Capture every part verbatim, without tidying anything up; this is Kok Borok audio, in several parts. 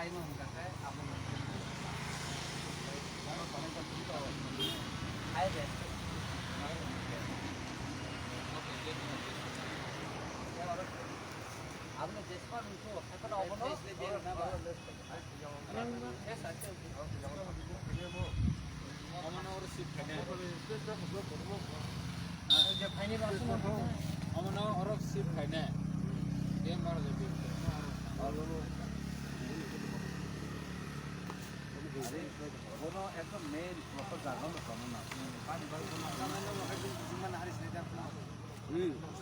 Omono oro sip khainai. Omono oro sip khainai. Bono ekdom main proper jaga no tongna. Ani bai bono.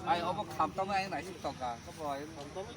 Ai, obo khamtama ang naisik tongkha. Khamtama.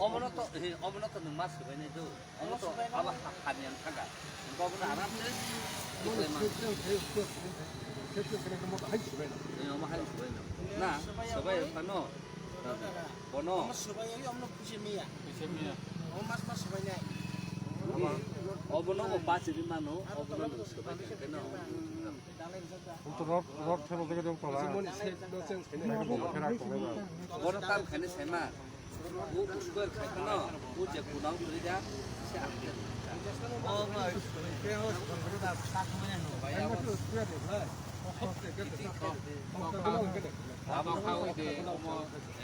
Omono to, he, omono to nwng ma swbainai do. Omo to abo ha-, hamya wng thangkha. Hwnkhe obono aram se tiklai man. Eh, omo hai swbaino. Na, swbai phano. Bono. Omo swbaiwi omono phuisa miya. Phuisa miya. Omo mas mas swbainai. Obono bo bachiri mano, obono bo swbai khe no. Rod, rod thebo jaga dong tola. Bono tam khani sema. U, u square khai kheno, u je kunang twi da, se ang khe. Abo kha wi de, omo,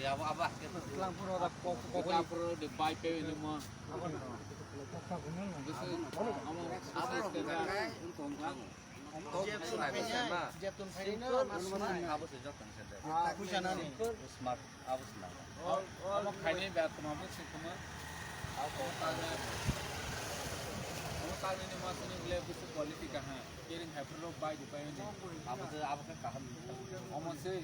ya, abo, abo. Abo kha wi de bai pe ni mo. Abo kha wi de. Abo kha wi de. Abo kha wi de. Abo se joto ni se de. Smart, abo se nang. Omo khaini ba tuma bo se tuma. Omo talni ni ma sini ble bisi quality kaha. Kering hai pro bai di bai ni. Abo se, abo khe kaham. Omo se.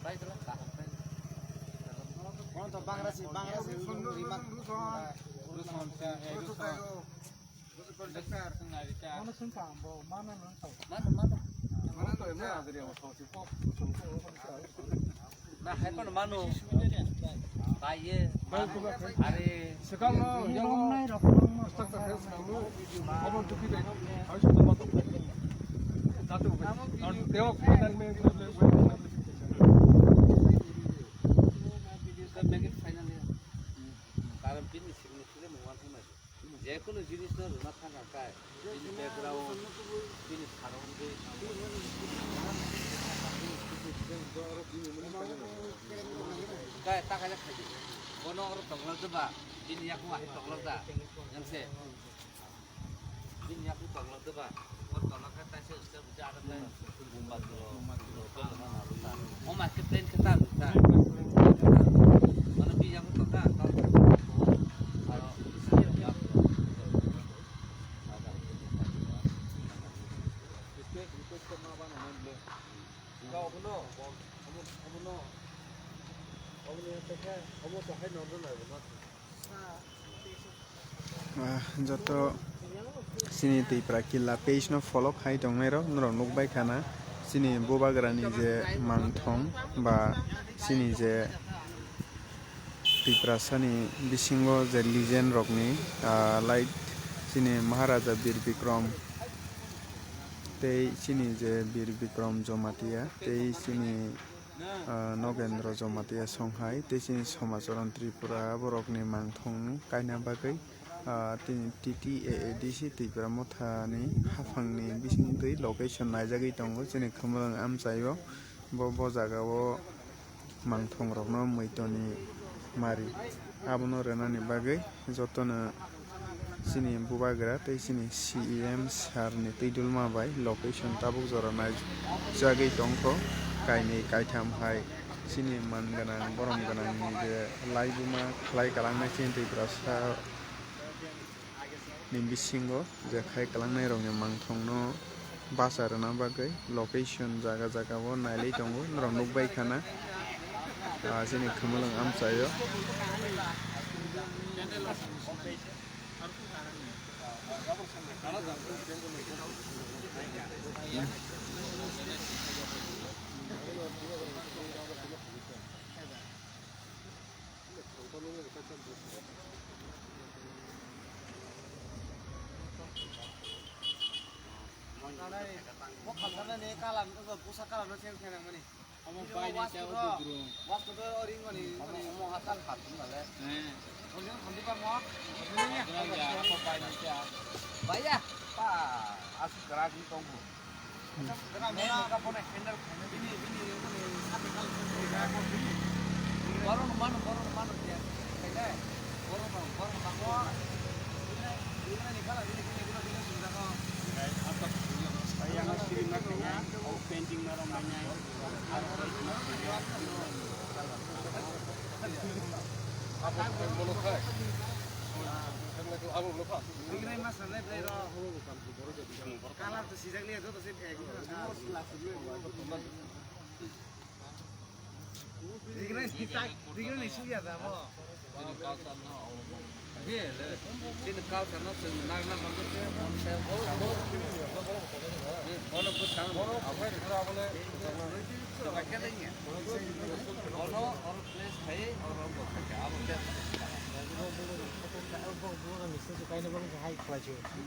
Bai kala kaham. Kono to bangra si, bangra si, rima. Ruson, eh, ruson. Mano sungkha, bo mano nang tau. Mano, mano. Mano to emna adri amo tau si pok. Na hai kono mano. Bai ye. Are. Sekal no, yang tak tak saya selalu. Abang tu kita. Harus kita masuk. Satu. Teo final me. Final ya. Karam pin ni signature mo wan hima. Jekunu jinis no rwna thang kha kai, bini background, bini pharong de. Kai ta khaina khaidi. O Ono oro toklok de ba, bini yakung ahi toklok da, yang se. Bini yakung toklok de ba, oro toklok khe taisa uste uste ada khe bumba tulo, bumba tulo, bumba tulo, bumba tulo. Oma khe plane khe ta ta. Ono bini yakung tokha, tokha. Aro Ah, joto chini Tipra Killa page no follow khai tongnai rok norok nukbai khana chini bubagrani je mangthong ba chini je Tiprasani bisingo je legend rokni, ah, like chini Maharaja Bir Bikram tei chini je Bir Bikram Jomatia tei chini, ah, Nogendra Jomatia songhai tei chini Somacharan Tripura borokni mangthongni kaina bagwi, ah, tini T T A A D C Tipra Mothani haphangni bisingtwi location naijagwi tongo chini Khumulwng amchaio. Bo, bo jagao mangthongrokno muitoni mari abono rwnani bagwi jotono chini bubagra tei chini C E M sir ni twidulma bai location tabuk jora naijagwi tongkho. Kainwi kaitham hai chini man gwnang borom gwnangni je laibuma khlai kwlangnai chini Tiprasa ni bisingo je khai kwlangnai rokni mangthongno basa rwna bagwi location jaga jaga o nailai tongo norok nukbai khana, ah, chini Khumulwng amchaio. Bo khamsana ni kalam, busa kalam no change khaina mani. Omo bai ni cha o bugrum. Wastu do ring mani, mani omo hatal hat ni bale. He. Ring khamdi pa mo. Bugrum ya, omo bai ni cha. Baiya, pa, asu krak ni tongbu. Borok no mano, borok no mano dia. Borok no, borok no mano. Yang siri nak ya, painting na rong banyak. Abo molo khai. Abo molo khai. Kalar to sijak liya, joto se bag. Digrani, digrani suya da mo. Bele, chini culture no chwng nagna hwnba khe, one time. Bono bwskango. Bono oro place khai, oro bo khai, abo khe.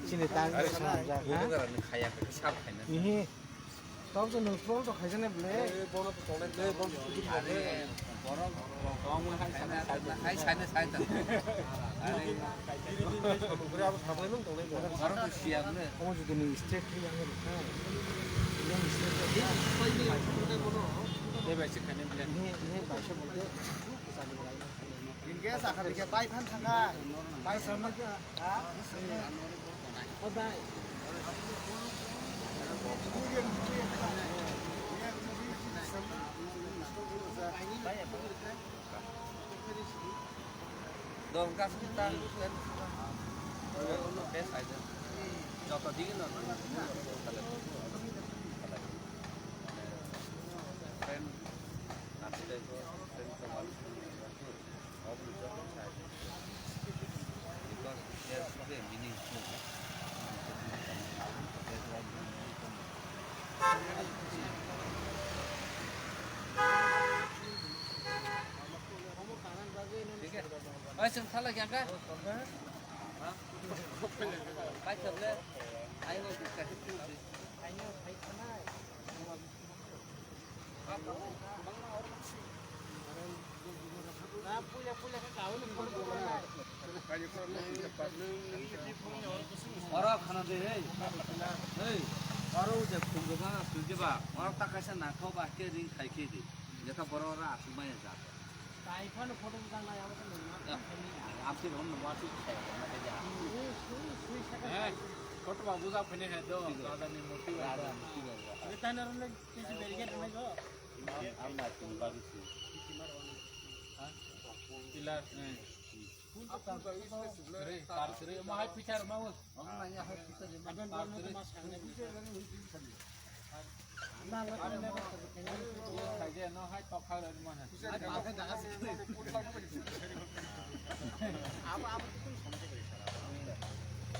Chini tang. Are, swnamjak, ha? Bubagrani khaya khe sab khaina. Ihi. Tamo se nwng troll to khaijani ble. Are, bono to tongnai ble, bono to tongnai ble. Are, borok, borok, borok, hai sana, hai sana, hai sana. Are. Biri, biri, hai sana, biri, abo sabai nung tongnai ble. Borok to siya ble. Omo jodi nwng straight khai ang rwkha. Nwng straight khai. Tei bai se khainai ble. He, he, bai se bo de. Hingke sakha hingke bai phan thangkha. Bai sama kha. Ha? O bai. Dong gas kita ten. Joto digi no. Ten. Nanti deh, ten. Oi, chwng thala khe ang kha. Pai khap le. Ai, no, kisa khe tu. Oro khana de, hey. Hey. Oro je khum de bana sui de ba. Oro ta kaisa na kho ba ke ring khai khe de. Jeta boro oro asuk maya ja. Asli rong nungma asli saya kena kerja. Eh, photo ba buja phene hai do, raja ni murti ba. Raja ni murti ba. Ini tanah rong lagi kisi barricade rong lagi. Amna tinggal di sini. Pilar, eh. Sere, tar sere, ma hai picture ma.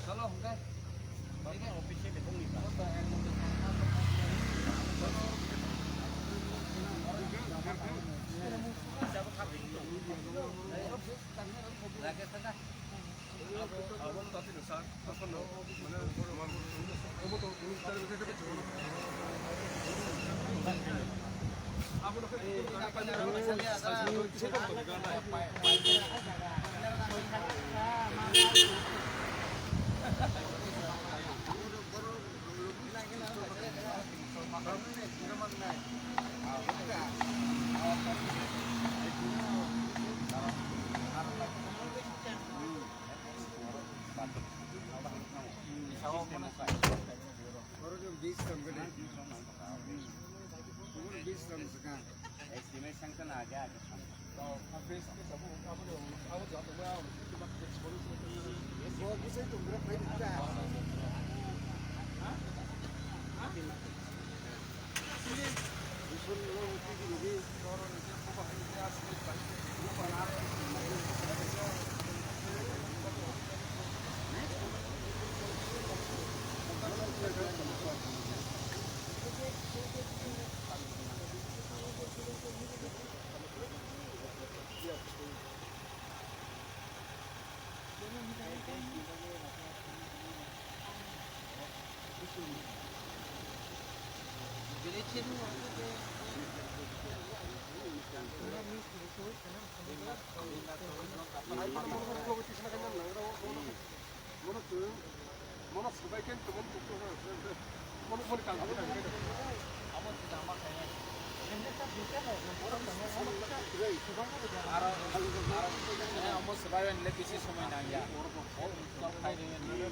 Chalo, hwnkhe. Oro jong bis tam gede. Oro bis tam saka. Estimate sanction age age. Bo bisai tong gra pai ta. Aro, aro, omo swbai bai nile kisi somoi nangya. Kok khairwi nile.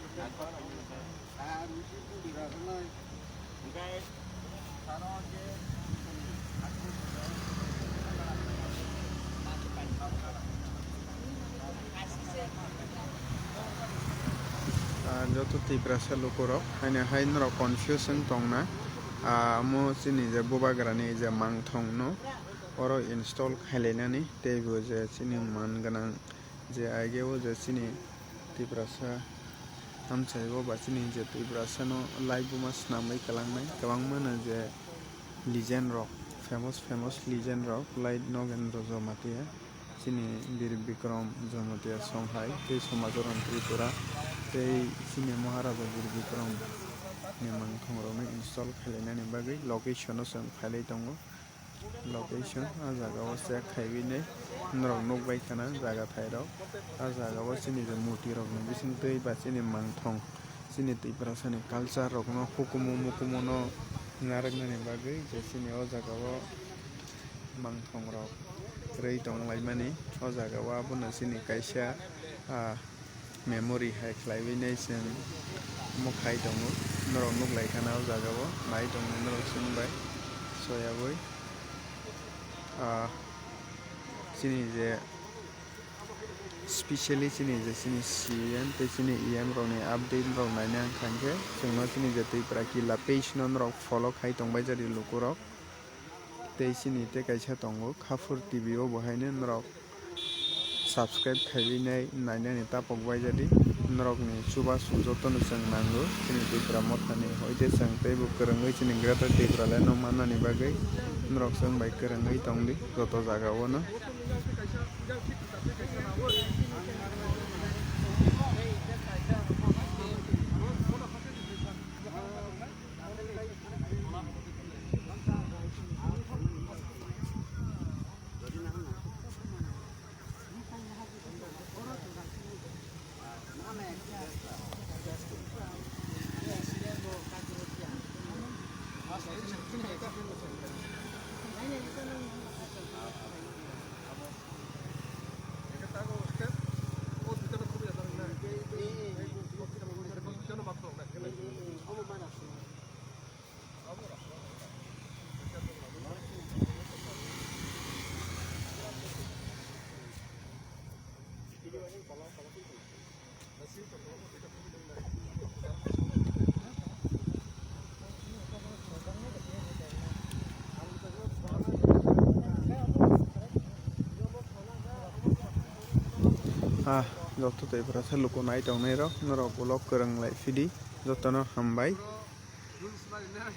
Ah, joto Tiprasa lukurok, haino hai norok confuse wng tongna, ah, omo chini je bubagrani je mangthong no oro install khailainani, teibo je chini man gwnang je age o je chini Tiprasa amchai o ba chini je Tiprasa no laibuma swnamwi kwlangnai kwbangma no je legend rok, famous famous legend rok, like Nogendra Jamatia, chini Bir Bikram Jamatia Songhai tei Somacharan Tripura tei chini Maharaja Bir Bikram ni mangthong rok no install khailainani bagwi location o chwng phailai tongo. Location, ah jaga o check khaiwi nai norok nukbai khana jaga thairok. Ah jaga o chini je murti rok ni bising twi ba chini mangthong, chini Tiprasa ni culture rok no hukumu mukumu no narwknani bagwi je chini o jaga o mangthong rok rwi tonglaimani. O jaga o abono chini kaisa, ah, memory hai khlaiwi nai chwng omo khai tongo. Norok nuklai khana o jaga o nai tongo norok chwng bai soyabwi. Ah, chini je specially chini je chini C M tei chini E M rokni update rok naina wngkha hwnkhe chwngno chini je Tripura Killa page no norok follow khai tongbai jadi lukurok. Tei chini tei kaisa tongo, Khapur T V o bo haino norok subscribe khaiwi nai nainani tapok bai jadi. Norokni chubachu jotono chwng nango, chini Tipra mothani hoite chwng teibo kwrwngwi chini Greater Tipraland no mannani bagwi norok chwng bai kwrwngwi tongdi joto jaga o no. Ah, joto tei bwrasa luku nai tongnai rok, norok vlog kwrwng lai phidi, jotono hambai.